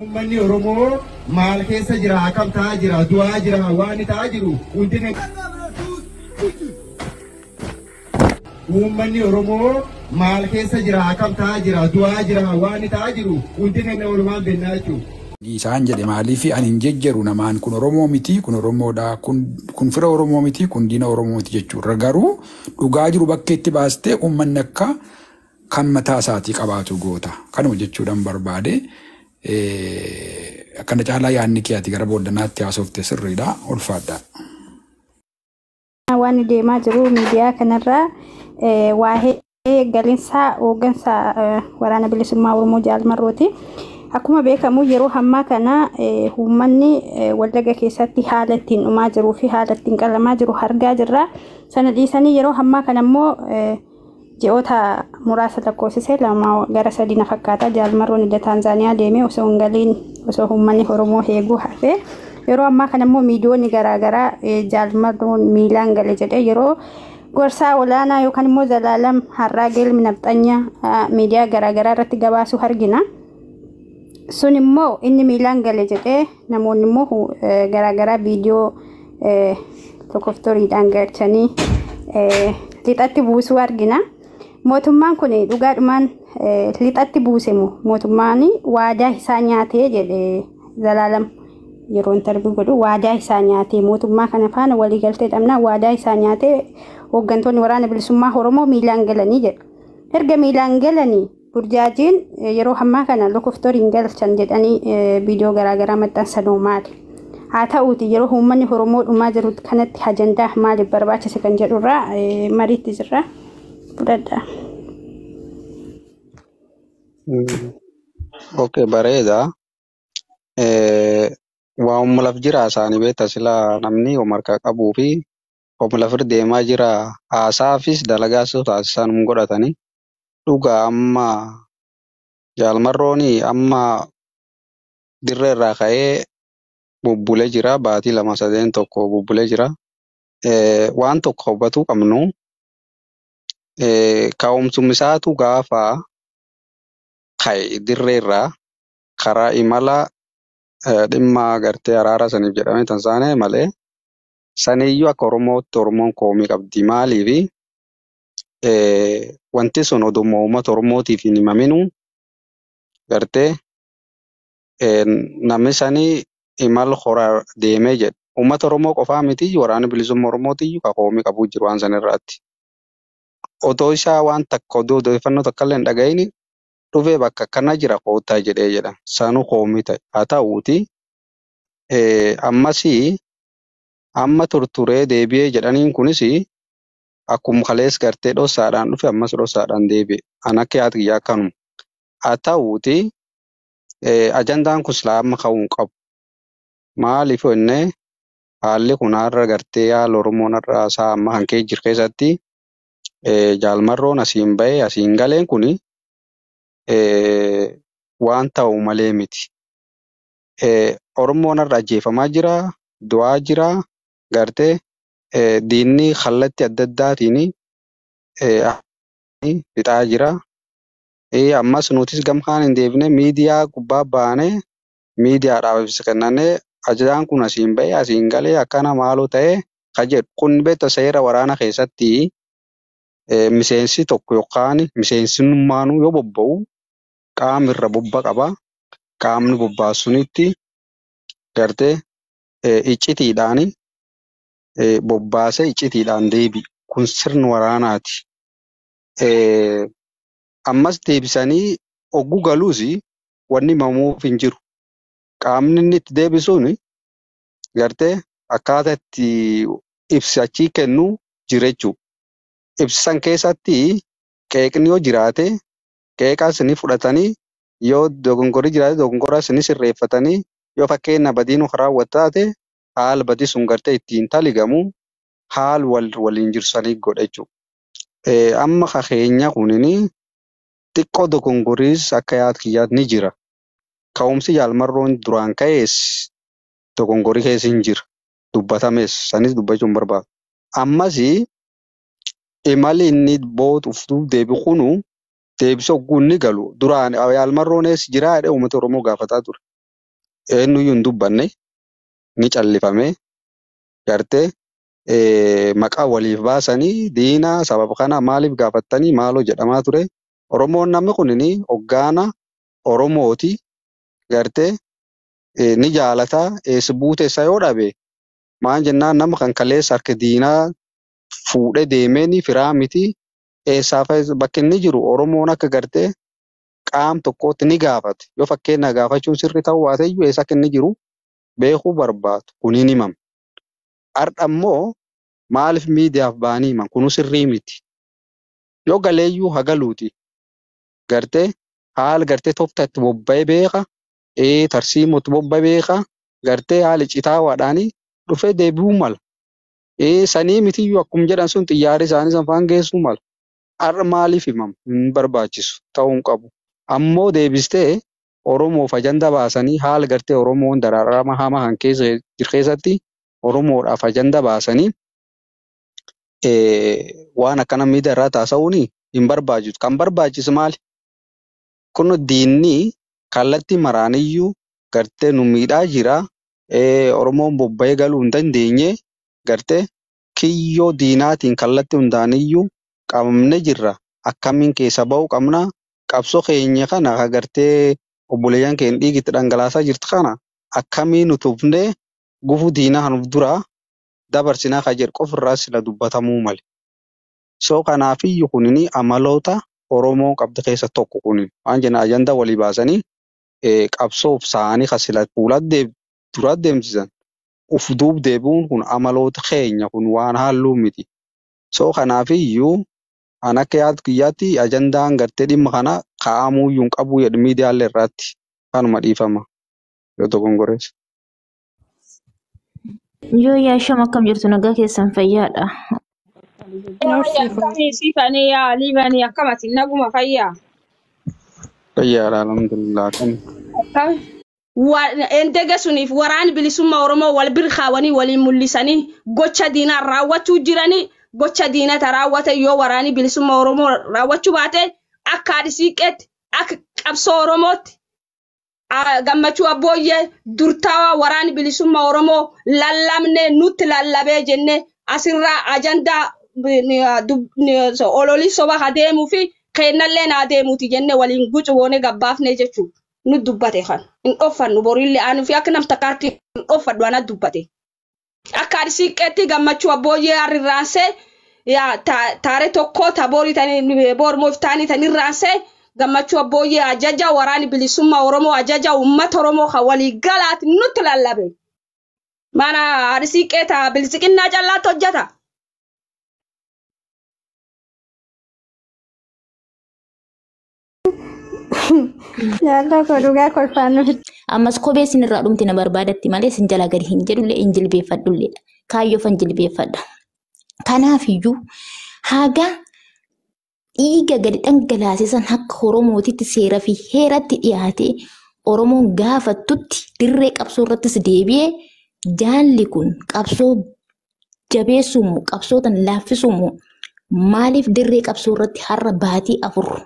Uummanni Oromoo maal keessa jira, akkam ta'aa jira, du'aa jira, waan ta'aa jiru hundi kan. Uummanni Oromoo maal keessa jira, akkam ta'aa jira, du'aa jira, waan ta'aa jiru hundi keenya walumaan beeknaa jechuudha. Isaan jedhe maaliif ani hin jejjeru namaan kun Oromoo miti, kun Oromoodha, kun fira Oromoo miti, kun diina Oromoo miti jechuudha. Garuu dhugaa jiru bakkeetti baastee uummanni akka kan mataa isaatii qabaatu goota. Kanuma jechuudhaan barbaade. Akkana caalaa yaadni kee ati gara booddanaatti haasofte sirriidha. Ulfaadha. Waan deemaa jiru miidiyaa kanarraa waa'ee galinsaa hooggansa waraana bilisummaa Oromoo Jaal Marrooti. Akkuma beekamu yeroo ammaa kana uummanni Wallagga keessatti haala ittiin dhumaa jiruu fi haala ittiin qalamaa jiru argaa jirra. Sana dhiisanii yeroo ammaa kana immoo ji'oota muraasa lakkoofsisee 2 gara 3 na fakkaata Jaal Marroon illee Taanzaaniyaa deemee osoo hin galiin osoo uummanni Oromoo eeguu hafe. Yeroo ammaa kana immoo miidiyoonni garaagaraa Jaal Marroon miilaan gale jedhee yeroo gorsaa olaanaa yookaan immoo Zalaalam Harraagee ilmi nafxanyaa miidiyaa garaagaraa irratti gabaasuu argina. Sun immoo inni miilaan gale jedhee namoonni immoo garaagaraa viidiyoo tokkoftoriidhaan galchanii lixatti buusuu argina. Mootummaan kun dhugaadhumaan lixatti buuse moo mootummaan waadaa isaa nyaatee jedhe Zalaalam yeroo intarvii godhu waadaa isaa nyaatee mootummaa kana faana waliigaltee dhabnaa waadaa isaa nyaatee hooggantoonni waraana bilisummaa Oromoo miilaan galanii jedha. Erga miilaan galanii burjaajiin yeroo ammaa kana lokoftoriin galchan jedhanii viidiyoo garaagaraa maxxansanoo maali? Haa ta'uuti yeroo uummanni Oromoo dhumaa jiru kanatti ajandaa maaliif barbaachise kan jedhurraa mariitti jirra. Fudhadhaa. Okay, bareeda. Waa'uma laf jira isaanii beekta sila namni harkaa qabuu fi waa'uma lafirra deemaa jira haasaafis dalagaas taasisan godhatanii dhugaa amma Jaal Marroon amma dirree irraa ka'ee bubbulee jira baatii 2 3 1 bubbulee jira. Waan tokko hubatuu qabnu ka'umsummisaatu gaafa ka'e dirree irraa karaa imala dhimma gartee araara saniif jedhamee Tanzaaniyaa malee saniyyuu akka Oromootti Oromoon koomii qabdi. Maaliifi wanti sun oduma uummata Oromootiif hin himaminu gartee namni sanii imala horaa deemee jedha. Uummata Oromoo qofaa miti waraana bilisummaa Oromootiyyuu ka koomii qabuu jiru waan sanirraatti. Otoo isaa waan takka odoo odeeffannoo takka illee hin dhaga'in dhufee bakka akkana jira koottaa jedhee jedha. Sanuu koomii ta'e. Haa ta'uuti ammasii amma turturee deebi'ee jedhaniin kunis akkuma kalees gartee dhossaadhaan dhufe ammas dhossaadhaan deebi'e. An akka yaada kiyyaa akkanuma. Haa ta'uuti ajandaan kun silaa amma ka'uu hin qabu. Maaliif jennee haalli kun har'a gartee haala Oromoon har'a isaa amma kan ka'e jiru keessatti Jaal Marroon asiin bahee asiin galeen kuni waan ta'u malee miti. Oromoon har'a ajjeefamaa jira, du'aa jira, gartee diinni kallattii adda addaatiin fixaa jira. Ammas nutis gamkaan hin deebine miidiyaa gubbaa baanee miidiyaadhaaf ibsa kennannee ajajaan kun asiin bahee asiin galee akkana maaloo ta'ee ka jedhu kun beekta seera waraana keessatti miseensi tokko yookaan miseensummaanuu yoo bobba'u qaamni irra bobba qaba. Qaamni bobbaasunitti gartee iccitiidhaan bobbaasee iccitiidhaan deebi'u. Kun sirna waraanaati. Ammas deebisanii ogguu galuus wanni himamuuf hin jiru. Qaamni inni itti deebisuun gartee akkaataa itti ibsi achii kennu jira jechuudha. Ibsan keessatti qeeqni yoo jiraate qeeqas ni fudhatanii yoo dogongorri jiraate dogongoras ni sirreeffatanii yoo fakkeenya badiin raawwatu taate haala badii sun gartee ittiin taligamu haala waliin jirsanii godha jechuudha. Amma keenya kunini xiqqoo dogongoriis akka yaada kiyyaatti ni jira. Ka'umsi Jaal Marroon duraan ka'es dogongorii keessa hin jira. Dubbatames sanis dubbachuu hin barbaadu. Ammas imalli inni bootuuf deebi'u kunu deebisee hogguu inni galu duraan Jaal Marroon eessa jiraa jedhee uummata Oromoo gaafataa ture. Eenyuyyuu hin dubbanne ni callifame gartee maqaa waliif baasanii diina sababa kana maaliif gaafattanii maaloo jedhamaa ture. Oromoon namni kunini hoggaana Oromooti gartee ni jaalataa eessa buute isa yoo dhabe maan jennaan nama kan kaleessa harka diinaa fuudhee deemeen firaa miti eessaaf bakki inni jiru Oromoon akka gartee qaam tokkootti ni gaafate. Yoo fakkeenya gaafachuun sirri ta'uu baateyyuu eessa akka inni jiru beekuu barbaadu kuniin himama. Har'a immoo maaliif miidiyaaf ba'anii himan kunuu sirrii miti. Yoo galeeyyuu hagaluuti gartee haala gartee tooftaa itti bobba'ee beeka tarsiimoo itti bobba'ee beeka gartee haala citaawaadhaanii dhufee deebi'uu mala. Sanii mitiyyuu akkuma jedhan sun xiyyaarri isaanii san faan geessuu mala. Har'a maaliif himama? Hin barbaachisu ta'uu hin qabu. Ammoo deebistee Oromoof ajanda baasanii haala gartee Oromoon dararama hamaa kan keessa jiru keessatti Oromoodhaaf ajanda baasanii waan akkana miidiyaa irraa taasisuun hin barbaachisu. Kan barbaachisu maali? Kun diinni kallattii maraaniyyuu gartee nu miidhaa jira. Oromoon bobba'ee galuu hin dandeenye gartee kiyyoo diinaatiin kallattii hundaaniyyuu qabamnee jirra. Akkamiin keessa ba'uu qabna? Qabsoo keenya kana gartee obboleeyyan keenya dhiigi itti dhangalaasaa jirtu kana akkamiin utubnee gufuu diinaa kan of duraa dabarsinaa kan jedhu qofirraa sila dubbatamuu male. So kanaafiyyuu kunini amaloota Oromoo qabdu keessa tokko kuni waan jenna ajanda walii baasanii qabsoof sa'anii kan sila fuula dura deemsisan uf duub deebi'uun kun amaloota keenya kun waan halluu miti. So kanaafiyyuu an akka yaada kiyyaatti ajandaan gartee dhimma kana kaa'amuu hin qabu jedhu miidiyaalee irratti kanuma dhiifama yoo dogongoreesse. Yoo yaasham akkam jirtu nagaa keessan fayyaadha. Akkamii siifanii yaa liibanii akkamati naguma fayyaa. Fayyaadha alhamdulillah kan. Akkami. Endege suniif waraanni bilisummaa Oromoo wal bira kaawwanii waliin mul'isanii gocha diinaa raawwachuu jiranii gocha diinata raawwate yoo waraanni bilisummaa Oromoo raawwachuu baate akka haadhi siiqqeetti akka qabsoo Oromootti gammachuu abbooyyee durtaawaa waraanni bilisummaa Oromoo lallabne nutti lallabee jenne asirraa ajandaa ololii soba adeemuu fi keennallee naa deemuuti jenne waliin gucuboone gabbaafne jechuudha. Nu dubbate kan hin dhoffannu borillee anuu fi akka namtakkaatti hin dhoffadhu ana dubbate. Akka haadhi siiqqeetti gammachuu abbooyyee harrirraansee yaa taaree tokko taboori tani boormoof taanii tanirraansee gammachuu abbooyyee ajaja waraanni bilisummaa Oromoo ajaja uummata Oromoo kan walii galaati nutti lallabe. Mana haadhi siiqqee taa bilisiqinnaa callaatti hojjeta. Yaadda koo dhugaa kolfaan nuti. Ammas kophee isin irraa dhumti na barbaadatti malee isin jalaa gadi hin jedhullee hin jilbeeffadhulleedha. Kaayyoo jilbeeffadha. Kanaafiyyuu haga dhiiga gadi dhangalaasisan akka Oromootitti seeraa fi heeratti dhiyaatee Oromoon gaafattutti dirree qabsoo irrattis deebi'ee jaalli kun qabsoo jabeessuumoo qabsoo tan laaffisuumoo maaliif dirree qabsoo irratti har'a baatii 4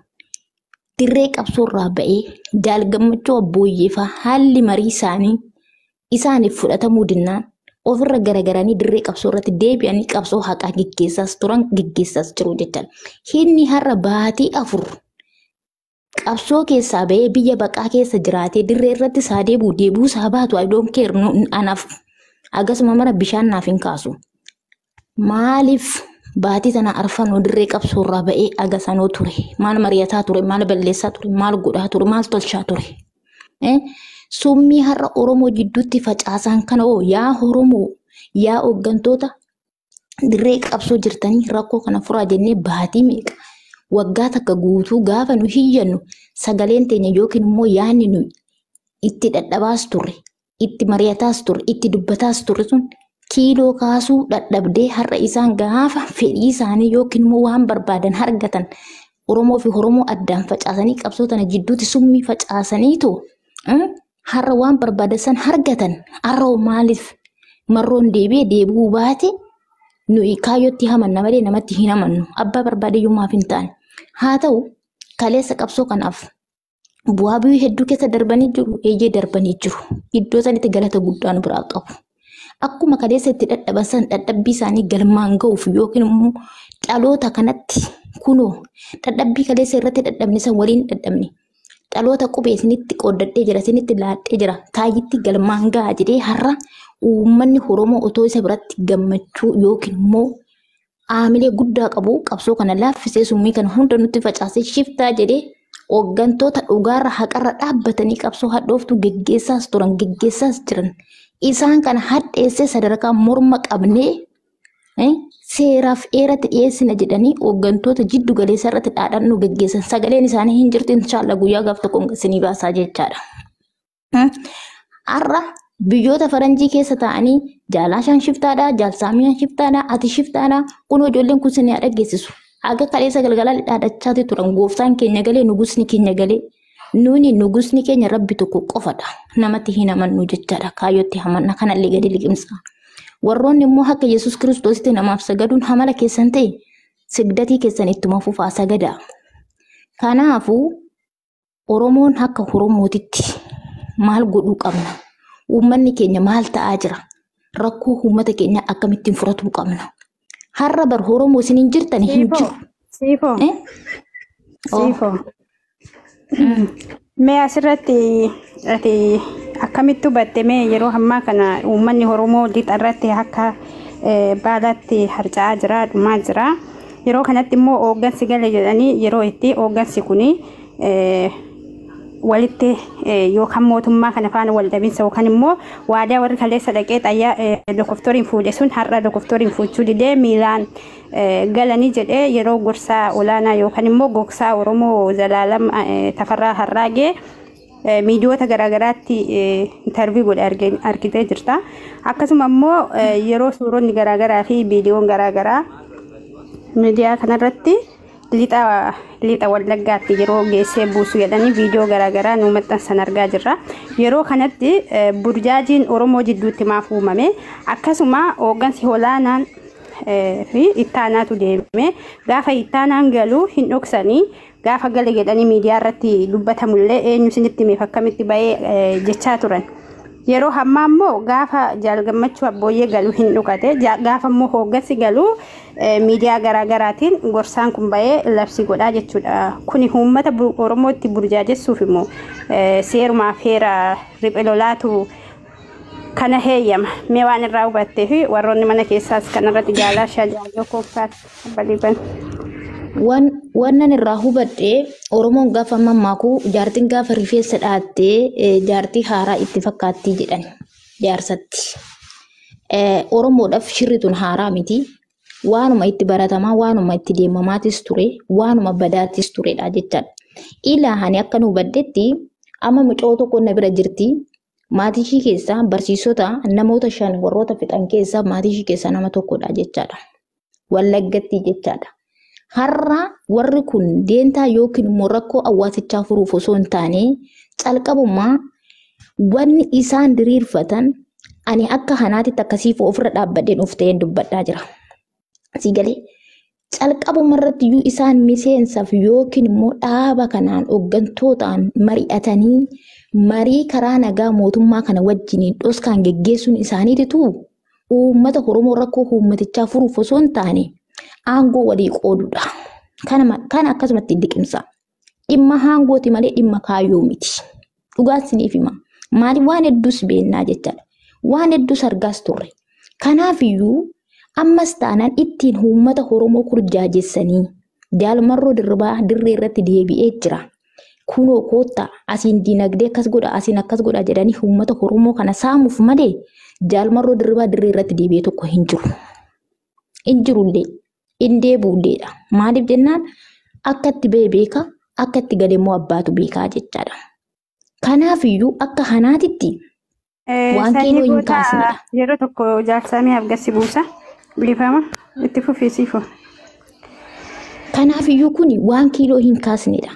dirree qabsoo irraa ba'ee jaal gammachuu abbooyyee fa'aa haalli marii isaanii isaaniif fudhatamuu dinnaan ofirra garagaranii dirree qabsoo irratti deebi'anii qabsoo haqaa geggeessaas turan geggeessaas jiru jechaadha. Inni har'a baatii 4 qabsoo keessaa ba'ee biyya baqaa keessa jiraatee dirree irratti isaa deebi'u deebi'uu isaa baatu I don't care anaaf akkasuma mara bishaan naaf hin kaasu. Maaliif baatii tana arfanoo dirree qabsoo irraa ba'ee agasanoo ture? Maal mari'ataa ture? Maal balleessaa ture? Maal godhaa ture? Maal tolchaa ture? Summii har'a Oromoo jidduutti facaasaan kana hoo yaa Oromoo yaa hooggantoota dirree qabsoo jirtanii rakkoo kana furaa jennee baatii meeqa waggaa takka guutuu gaafa nu hiyyannu sagaleen teenya yookiin immoo yaadni nu itti dadhabaas turre itti mari'ataas turre itti dubbataas turre sun kiiloo kaasuu dadhabdee har'a isaan gaafa fedhii isaanii yookiin immoo waan barbaadan argatan Oromoo fi Oromoo addaan facaasanii qabsoo tana jidduutti summii facaasaniitu har'a waan barbaadan san argatan har'a maaliif marroon deebi'ee deebi'uu baate nuyi kaayyootti hamanna malee namatti hin amannu abbaa barbaade maaf hin taane haa ta'u kaleessa qabsoo kanaaf Bu'aa biyyi hedduu keessa darbanii jiru, eeyyee darbanii jiru. Iddoo sanitti galata guddaa nu biraa qabu. Akkuma kaleessa itti dadhaban san dadhabbii isaanii galmaan ga'uuf yookiin immoo dhaloota kanatti kunoo dadhabbii kaleessa irratti dadhabne san waliin dadhabne. Dhaloota qubee isinitti qooddadhee jira, isinitti laadhee jira, kaayyitti galmaan ga'a jedhee har'a uummanni Oromoo otoo isa biratti gammachuu yookiin immoo aamilee guddaa qabu qabsoo kana laaffisee summii kana hunda nutti facaasee shiftaa jedhee hooggantoota dhugaarra haqarra dhaabbatanii qabsoo hadhooftuu geggeessaas turan geggeessaas jiran. Isaan kana hadheessee sadarkaa morma qabnee seeraaf eeratti dhiyeessina jedhanii hooggantoota jiddu galeessa irratti dhaadhannoo geggeessan sagaleen isaanii hin jirtu inshaalla guyyaa gaaf tokko isinii baasaa jechaadha. Har'a biyyoota faranjii keessa taa'anii jaalaashaan shiftaadha, jaalsaamiyaan shiftaadha, ati shiftaadha, kun ijoolleen kun isin haa dhageessisu. Haga kaleessa galgalaa dhaadhachaati turan gooftaan keenya galee nugusni keenya galee nuuni nugusni keenya rabbi tokko qofadha. Namatti hin amannu jechaadha. Kaayyootti amanna kanallee gadi liqimsa. Warroonni immoo akka Yesuus Kiristoositti namaaf sagaduun hamala keessan ta'e sigdatii keessan ittuma fufaa sagadaa. Kanaafuu Oromoon akka Oromootitti maal godhuu qabna? Uummanni keenya maal ta'aa jira? Rakkoo uummata keenya akkamittiin furatuu qabna? Har'a bar Oromoo isin hin jirtan hin jiru. Siifoo. Siifoo. Mee asirratti ati akkamitti hubatte mee yeroo ammaa kana uummanni Oromoo lixa irratti akka baalaatti harca'aa jira, dhumaa jira. Yeroo kanatti immoo hooggansi gale jedhanii yeroo itti hooggansi kuni walitti yookaan mootummaa kana faana wal dhabinsa yookaan immoo waadaa warri kaleessa dhaqee xayyaa dokoftoriin fuudhe sun har'a dokoftoriin fuuchuu didee miilaan galanii jedhee yeroo gorsaa olaanaa yookaan immoo gogsaa Oromoo Zalaalam Tafarraa Harraagee miidiyoota garaagaraatti intarvii godhe argitee jirta. Akkasuma immoo yeroo suuronni garaagaraa fi viidiyoon garaagaraa miidiyaa kanarratti lixa Wallaggaatti yeroo geessee buusu jedhanii viidiyoo garaagaraa nu maxxansan argaa jirra. Yeroo kanatti burjaajiin Oromoo jidduutti maaf uumame akkasuma hooggansi olaanaan fi ittaanaatu deeme gaafa ittaanaan galuu hin dhoksanii gaafa gale jedhanii miidiyaa irratti dubbatamullee eenyu isinitti himeef akkamitti bahee jechaa turan. Yeroo ammaa immoo gaafa jaalgammachuu abbooyyee galuu hin dhokate gaafa immoo hooggansi galuu miidiyaa garaagaraatiin gorsaan kun bahee labsii godhaa jechuudha. Kuni uummata Oromootti burjaajessuuf immoo seerumaaf heera riphee lolaatu kana heeyyama. Mee waan irraa hubattee fi warroonni mana keessaas kanarratti jaalaa shaajaaloo kooftaatti baliiban. Wannan irraa hubadhee Oromoon gaafa mammaaku jaartiin gaafa rifeensa dhaattee jaartii haaraa itti fakkaattii jedhan jaarsatti. Oromoodhaaf shirri tun haaraa miti. Waanuma itti baratamaa, waanuma itti deemamaatis ture, waanuma badaatis turedha jechaadha. Ilaa ani akka nu hubadhetti amma mucoo tokko na bira jirti. Maatii ishii keessaa barsiisota namoota 5 warroota fixan keessaa maatii ishii keessaa nama tokkodha jechaadha. Wallaggatti jechaadha. Har'a warri kun deentaa yookiin immoo rakkoo hawaasichaa furuuf osoo hin taane calqabummaa wanni isaan diriirfatan ani akka hanaatitti akkasiif ofirra dhaabbadheen of ta'een dubbadhaa jira. Asii galee calqabuma irratti iyyuu isaan miseensaaf yookiin immoo dhaaba kanaan hooggantootaan mari'atanii marii karaa nagaa mootummaa kana wajjiniin dhoskaan geggeessuun isaaniititu uummata Oromoo rakkoo uummatichaa furuuf osoo hin taane aangoo walii qooduudha. Kana akkasumatti liqimsa. Dhimma aangooti malee dhimma kaayyoo miti. Dhugaan isiniif hima. Maaliif waan hedduus beennaa jechaadha. Waan hedduus argaas turre. Kanaafiyyuu ammas taanaan ittiin uummata Oromoo kurjaajessanii jaalmarroo dirrbaa dirree irratti deebi'ee jira. Kunoo koottaa asiin diinagdee akkas godha asiin akkas godha jedhanii uummata Oromoo kana saamuuf malee jaalmarroo dirrbaa dirree irratti deebi'ee tokko hin jiru. Hin jirullee. Hin deebi'ulleedha. Maaliif jennaan akka itti ba'e beeka akka itti gale immoo abbaatu beekaa jechaadha. Kanaafiyyuu akka hanaatitti waan keenoo hin kaasnedha. Yeroo tokko jaarsamee afgassi buusa. Bilifama itti fufii siifoo. Kanaafiyyuu kuni waan kiiloo hin kaasnedha.